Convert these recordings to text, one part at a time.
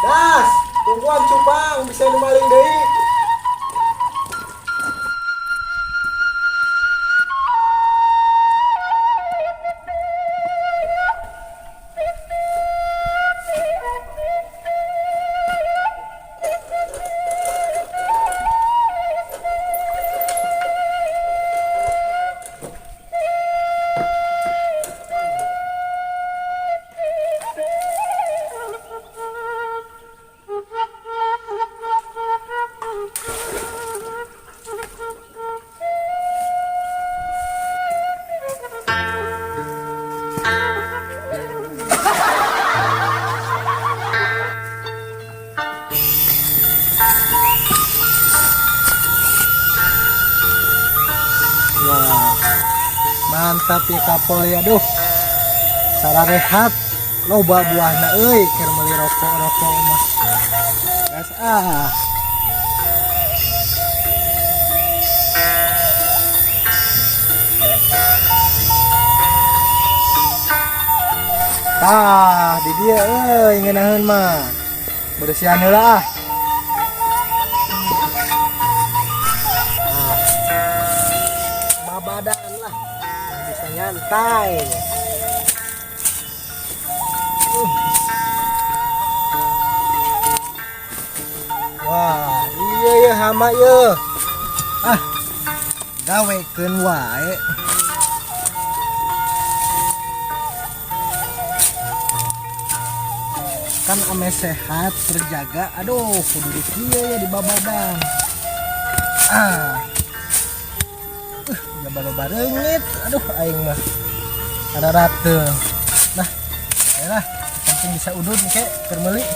Das, tungguan cupang bisa nu maling deui. Wah, mantap ya kapol ya, aduh. Sararehat loba buahna euy keur meuli rokok-rokok mah. Gas ah. Tah, di dieu euy ngeunaheun mah. Bersihan heula ah. Ah. Babadan lah. Bisa nyantai. Wah, iya ya hama ya. Ah, gawekeun wae. Kan ame sehat terjaga, aduh kudu di kieu ya di babadan. Ah. Loba-loba reungit, aduh aing mah. Ada rate. Nah, ayolah, penting bisa udud ke keur meuli.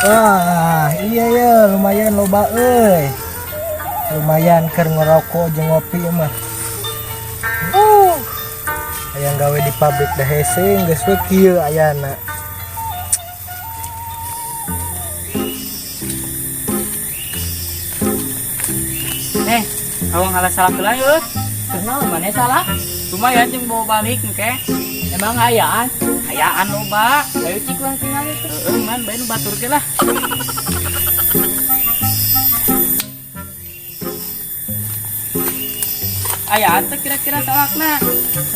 Wah, iya ya, lumayan loba euy. Lumayan keur ngerokok jeung ngopi mah. Hayang gawe di pabrik dah hese geus we kieu ayana. Awang ngalah salah heula yeuh. Kenal mana salah? Lumayan jeung bawa balik engke. Emang ayaan? Ayaan loba. Ayo cik lah tinggal itu. Heeh, man bae nu batur ge lah. Ayaan teh kira-kira salakna.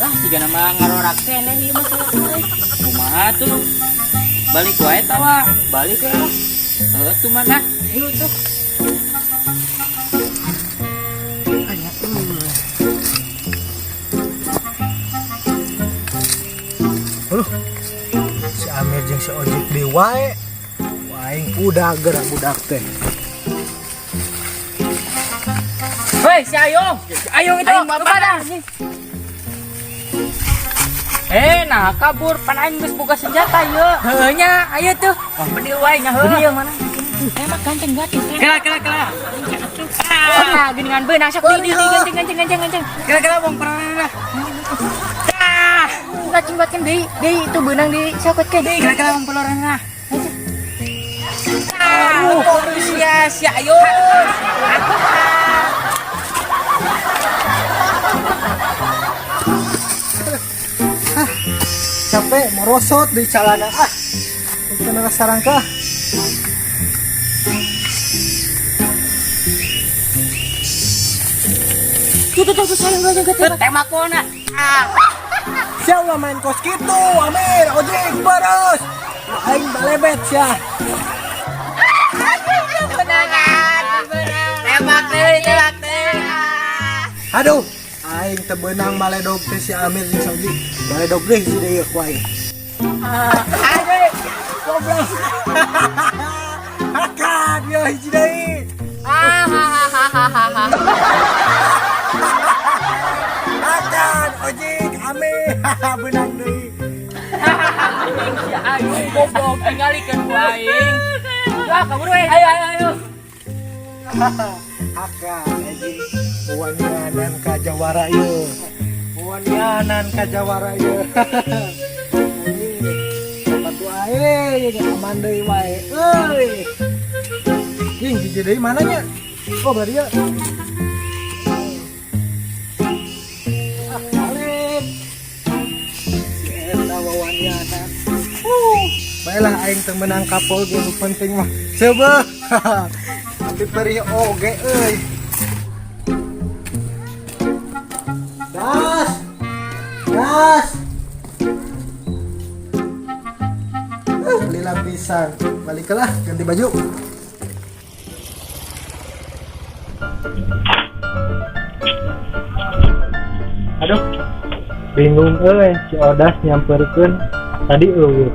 Lah siga nama ngarorak keneh ieu mah salakna euy. Kumaha tuh? Balik wae tawa. Balik we lah. Heuh tuh mana? Ayo tuh. Aduh, si Amir jeung si Ojek deui wae. Aing udah gerak budak teh. Hei, si Ayong. Si Ayong itu kepada. Nah kabur pan aing geus boga senjata ieu. Heuh nya, ayo tuh. Wah, bedil wae nya heuh. Bedil mana? Emang ganteng ganteng. Kela kela kela. Ah, geuningan beunang sok di ganteng ganteng ganteng ganteng. Kela kela bong pernah. Ah, gacing gacing deui, deui itu beunang di sokot ke deui. Kela kela bong pelorana. Aduh, sia sia ayo. Capek merosot di calana ah. Kena sarangka. Tuh tuh tuh sayang gak jaga tembak kona. Ah. Siapa main kos gitu, Amir, Ojek, Baros. Aing balebet sia. Benangan, tembak deui, tembak deui. Aduh, aing teu beunang maledog teh si Amir jeung si Ojek. Maledog deui si deui ku aing. Aduh, goblok. Hakan ya hiji deui. Ah. Hakan Ojek, Amir, beunang deui. Si Aing goblok tingalikeun ku aing. Wah, kabur we. Ayo ayo ayo. Hakan anjing. Wanianan ka jawara ieu. Wanianan ka jawara ieu. Anjing. Sepatu aing. Aman deui wae euy. Ing, hiji deui mana nya? Oh, berarti ya. Ah, balik. Si eta wawaniana. Baiklah, aing teu meunang kapol ge, nu penting mah seubeuh. Tapi perih oge euy. Gas. Gas. Lila pisan. Balik lah, ganti baju. Aduh, bingung euy, si Odas nyamperkeun tadi euweuh.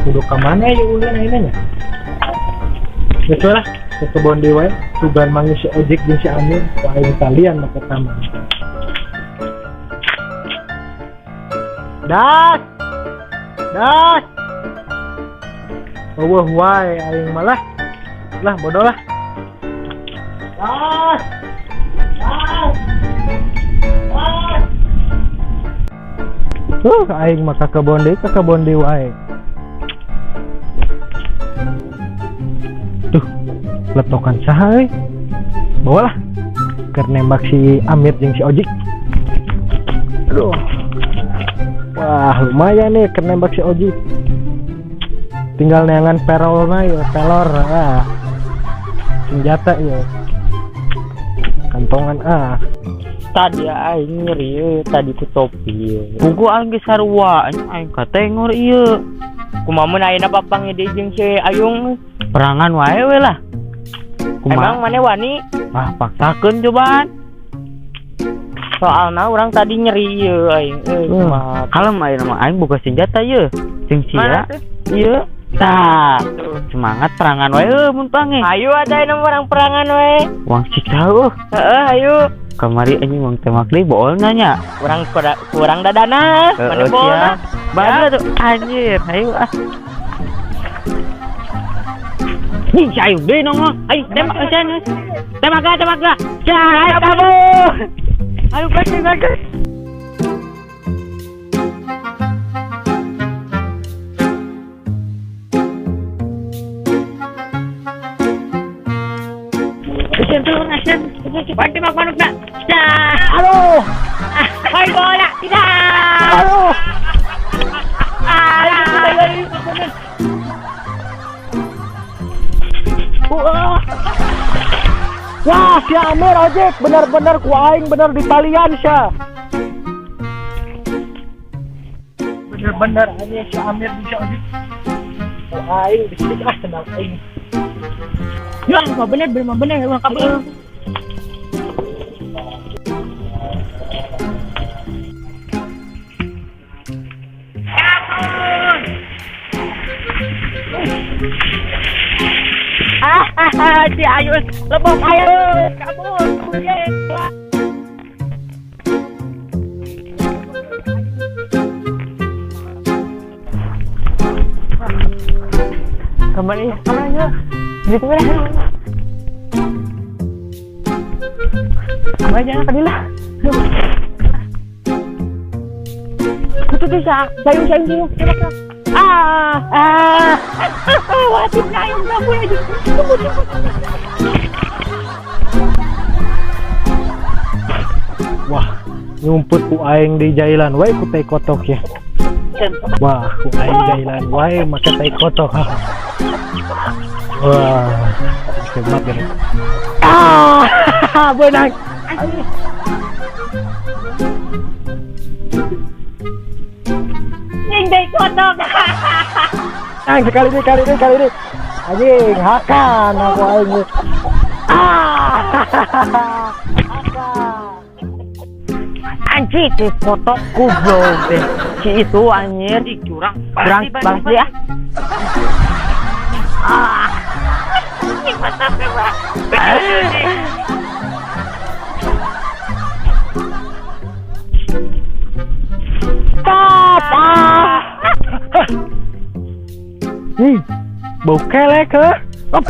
Kudu ka mana ya ulin ayeuna nya? Geus lah, ke kebon deui wae, sugan manggih si Ojek jeung si Amir, ku aing kalian mah pertama. Das. Das. Euweuh wae aing malah. Lah, bodoh lah. Das. Das. Das. Aing mah ka kebon deui, ka kebon deui wae. Duh, letokan saha euy? Bawa lah. Keur nembak si Amir jeung si Ojik. Aduh. Wah, lumayan nih keur nembak si Ojik. Tinggal neangan perolna ya, pelor. Ah. Senjata ya. Kantongan ah. Tadi aing nyeri euy, tadi ku topi. Pugu aing geus sarua, anjing aing katengor ieu. Kumaha mun ayeuna papanggih deui jeung si Ayung? Perangan wae we lah. Kumaha? Emang maneh wani? Ah, paksakeun cobaan. Soalna urang tadi nyeri ieu aing euy, kumaha. Kalem ayeuna mah aing boga senjata ieu. Jeung sia. Mana tuh? Ieu. Tah, semangat perangan wae euy mun pange. Ayo ada ayeuna urang perangan wae. Wang siksa eueuh. Heeh, ayo. Kamari anjing wang tembak deui boolna nya. Urang kurang dadana, Heeh, mana bolna. sia. Bagus tuh anjir, ayo ah. Nih, si Ayu deui nongol. Ayo tembak aja. Tembak lah, tembak lah. Ya, ayo kabur. Ayo bagi, bagi. Tembak manuk nak. Aduh. Main bola tidak. Aduh. Wah, si Amir ojek bener-bener ku aing bener di talian sia. Bener-bener anjing si Amir bisa ojek. Ku aing disik ah tenang aing. Ya, mah bener, bener, bener, emang kabur. Ah, si Ayus, lebok Ayus, kabur, kabur, ye. Kemana ya? Kemana ya? Di mana? Kemana jangan kadilah. Itu tuh sayung, sayung, sayung. Ah, ah. Wajib sayung kabur aja. Tunggu, tunggu. Wah, nyumput ku aing di jailan wae ku tai kotok ya. Wah, ku aing jailan wae make tai kotok. Wah, hebat ya. Ah, benang. Anjing tai kotok. Ang sekali ini, kali ini, kali ini. Anjing, hakan aku aing. Ah. Hakan. Anjing, tai kotok goblok. Si itu anjir. Ih, curang. Curang, balas dia. Ah. Stop. Ah. Ih, bau kelek, heh. Op.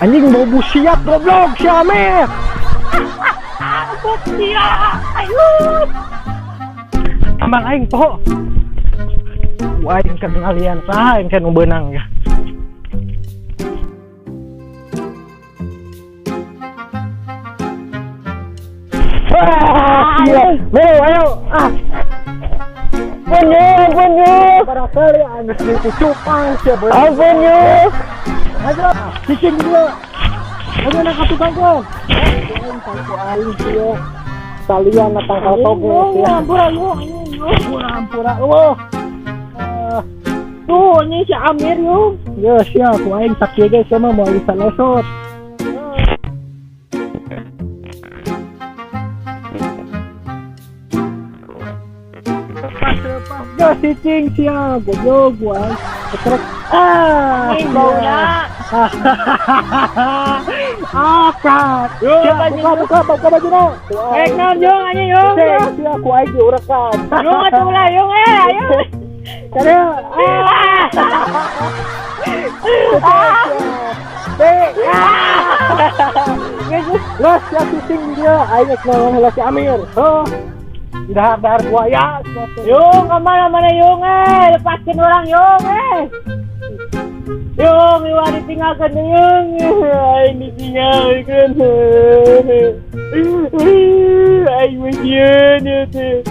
Anjing bau busiat goblok si Amir. Busiat. Ayo. Tambang aing poho. Ku aing kenalian saha yang nu beunang ya. Wah, gila. Melu, ayo. Ah. Ampun, yo, ampun, yo. Barangkali geus dicupang sia beunang. Ampun, yo. Ayo, cicing dulu. Ayo nak ka tukang ko. Aing aing sia. Talian na tangkal toge sia. Ampura yo. Ampura, ampura. Eueuh. Tuh, ini si Amir yo. Ya, sia, ku aing sakieu ge sia mah moal bisa lesot. Lepas, lepas. Ya, cicing sia, goblok gua. Ketrek. Ah, Ih, bauna. Ah, kat. Yo, Sia, buka, buka, buka bajuna. Eh, naon yo anjing yo. Cicing, sia, ku aing diurekan. Yo atuh lah yo eh, ayo. Kare. Ah. Ah. Los, sia cicing dia. Aing geus nolong heula si Amir. Heuh. Dahar-dahar buaya. Yung, kemana mana yung eh, lepaskan orang yung eh. Yung, iwa ditinggalkan yung. Aing ditinggalkan. Aing masieun ieu teh.